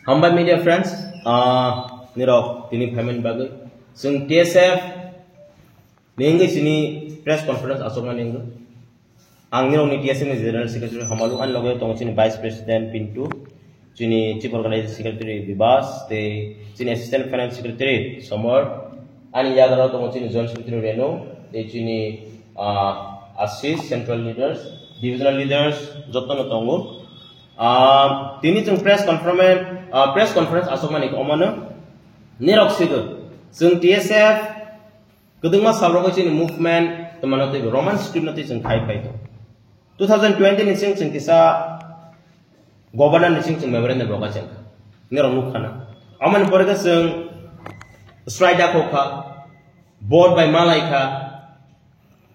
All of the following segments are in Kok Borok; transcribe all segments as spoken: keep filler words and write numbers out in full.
Hambai media friends, ah, nirok tini phaimani bagwi. Chwng T S F ni wngwi chini press conference asokmani wngwi. Ang nirokni T S F ni General Secretary Hamalu, ani loge tongo chini Vice President Pintu, chini Chief Organizing Secretary Bibas, tei chini Assistant Finance Secretary Somor, ani yagra tongo chini Joint Secretary Renu, tei chini, ah, Ashish, Central Leaders, Divisional Leaders, jotono tongo. Ah, tini chwng press conference, ah, press conference asokmani omano nirok sigo. Chwng T S F kwdwngma salrogo chini movement twmano tei Roman script no tei chwng khai phai. Two thousand twenty ni sing chwng kisa governor ni sing chwng memorandum roga chwng nirok nukhana. Amani pore khe chwng strike da khokha, board bai malai kha,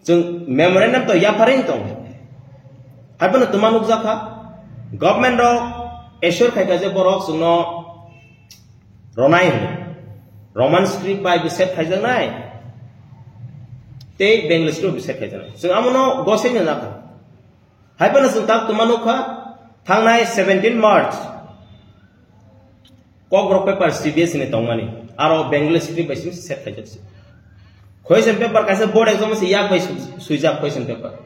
Chwng memorandum to yapharwi tong. Haiphano twma nukjakha. Government rok assure khaikha je borok chwngno ronai hwnwi. Roman script bai bo set khaijaknai. Tei Bengali script bo set khaijaknai. Chwng amono gosei no jakha. Haiphano chwng tak twma nukha. Thangnai seventeen March. Kokborok paper C B S E ni tongmani. Aro Bengali script bai simi set khaijak si. Question paper kaisa board exam se yak bai su-, suijak question paper.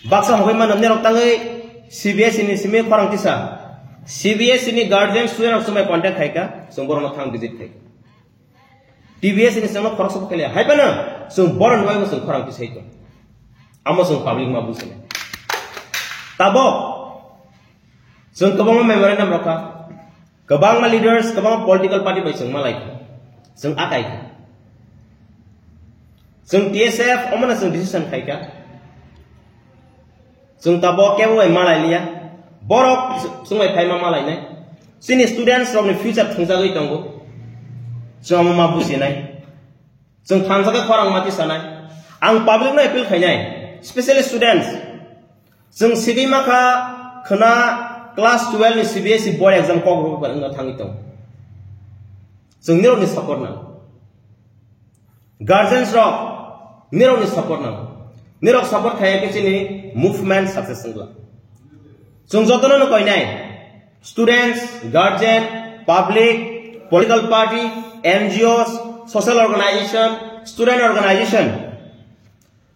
Baksa hogwi mano nirok tangwi C B S E ni simi khorang tisa. C B S E ni guardian student rok sumai contact khaika, chwng borokno thang visit khaika. T B S ni sengno khoroksa bo khailiya. Hai phano chwng boron bai bo chwng khorang tisai tong. Amo chwng public ma bujinai. Tabok chwng kwbangma memorandum rokha. Kwbangma leaders, kwbangma political party bai chwng malai kha. Chwng akai kha. Chwng T S F omono chwng decision khai kha. Chwng tabok kebo bai malai liya. Borok chwng bai phaima malai nai. Chini students rokni future thwngjagwi tongo. Chwng omo ma bujinai. Chwng thansa khe khorang mati sanai. Ang public no appeal khainai. Specially students. Chwng sigwi makha khwna class twelve ni C B S E board exam kok rw paper wngna thangwi tongo. Chwng nirokni support nang. Guardians rok, nirokni support nang. Nirok support khaiya khe chini movement success wngla. Chwng jotono no koinai. Students, guardian, public, political party, N G Os, social organization, student organization.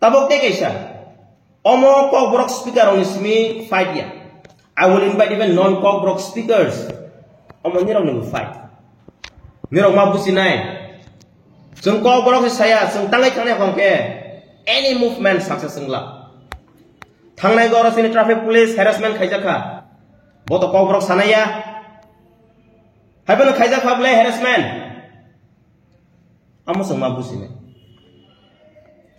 Tabok tei kaisa. Omo Kokborok speaker rokni simi fight ya. I will invite even non-Kokborok speakers. Omo nirok ni fight. Nirok ma businai. Chwng Kokborok se saya, chwng tangai tangai hong khe any movement success wngla. Thangnai goro sini traffic police harassment khaijakha. Boto Kokborok sanaya. Haiphano khaijakha bole harassment. Amo chwng ma businai.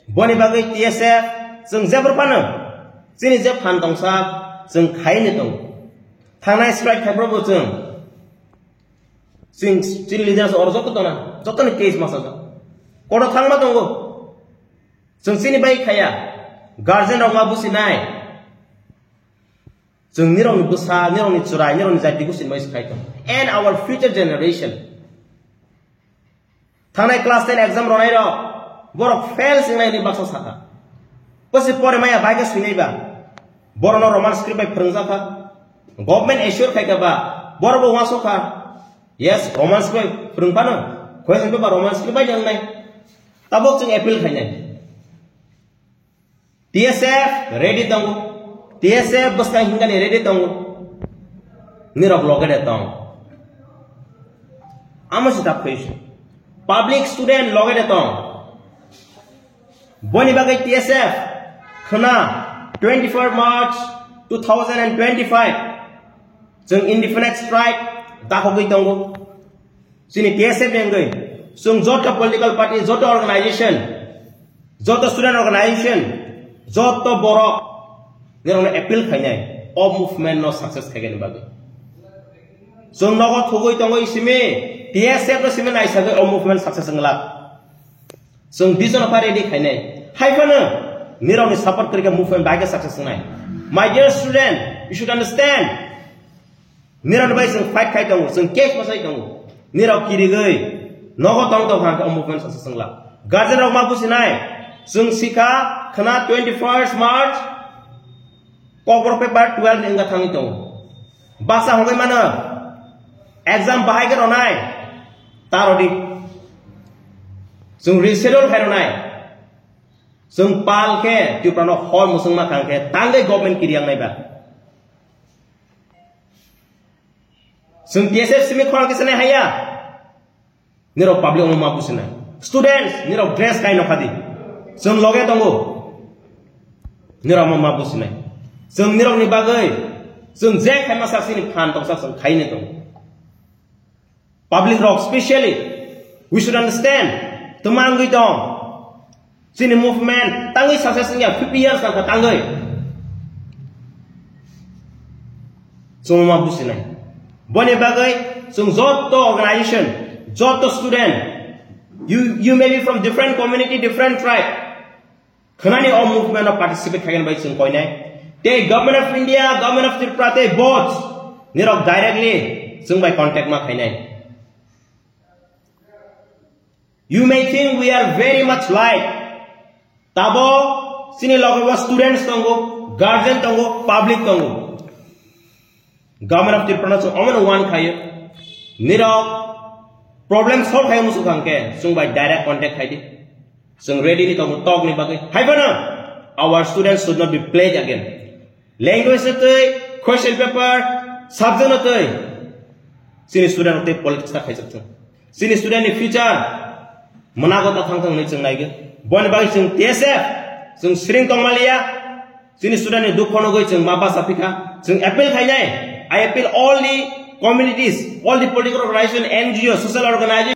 Boni bagwi T S F chwng jebor phano chini je phan tongsa chwng khaini tongo. Thangnai strike khai phano bo chwng. Chwng chini leaders oro joto tongna, joto ni case masa jak. Kodo thangma tongo. Chwng chini bai khaya. Guardian rok ma businai. Chwng nirokni bwsa, nirokni chwrai, nirokni jati gusini bai se khai tong. And our future generation. Thangnai class ten exam ronai rok, borok fail singnai ni baksa saka. Bosi pore maya bai khe swinai ba. Borokno Roman script bai phwrwngjakha. Government assure khaikha ba. Borok bo uansukha. Yes, Roman script bai phwrwng phano. Question paper Roman script bai nang nai. Tabok chwng appeal khainai. T S F ready tongo. T S F bwskang hingkani ready tongo. Nirok loge de tong. Amo se ta question. Public student loge de tong. Boni bagwi T S F khwna twenty-four March two thousand and twenty-five chwng indefinite strike dakhogwi tongo. Chini T S F ni wngwi chwng joto political party, joto organization, joto student organization, joto borok nirokno appeal khainai o movement no success khaigani bagwi. Chwng nogo thugwi tongo isimi T S F no simi naisagwi o movement success wngla. Chwng vision pha ready khainai. Hai phano nirokni support kwrwi khe movement bai khe success wngnai. My dear student, you should understand. Nirok bai chwng fight khai tongo, chwng case masai tongo. Nirok kirigwi nogo tong tong hang khe o movement success wngla. Guardian rok ma businai. Chwng sikha khwna twenty-first March Kokborok paper twelve ni wngkha thangwi tongo. Baksa hongwi mano, exam bahai khe rwnai, ta rwdi. Chwng reschedule khai rwnai. Chwng pal khe Tripura no hor mwchwng ma khang khe tangwi government kiri yang nai ba. Chwng T S F simi khorang kisa nai haya. Nirok public omo ma businai. Students, nirok dress kai nokha di. Chwng loge tongo. Nirok omo ma businai. Chwng nirok ni bagwi, chwng je khaima sak sini phan tong sak chwng khaini tongo. Public rok specially, we should understand. Twmangwi tong. Chini movement tangwi success wngya fifty years nangkha tangwi. Chwng ma businai. Boni bagwi chwng joto organization, joto student, you, you may be from different community, different tribe. Khwnani o movement o participate khaigani bai chwng koinai. Tei Government of India, Government of Tripura tei both nirok directly chwng bai contact ma khainai. You may think we are very much like. Tabo chini loge bo students tongo, guardian tongo, public tongo. Government of Tripura no chwng omono wan khayo. Nirok problem solve khayo musu khang khe chwng bai direct contact khai di. Chwng ready ni tongo talk ni bagwi. Hai phano our students should not be played again. Language no twi, question paper, subject no twi. Chini student rok tei politics ta khaijak thung. Chini student ni future mwnago ta thang thang hinwi chwng naigwi. Boni bagwi chwng T S F, chwng siring tongmaliya. Chini student ni dukho nugwi chwng ma basa phikha. Chwng appeal khainai. I appeal all the communities, all the political organization, N G O, social organization,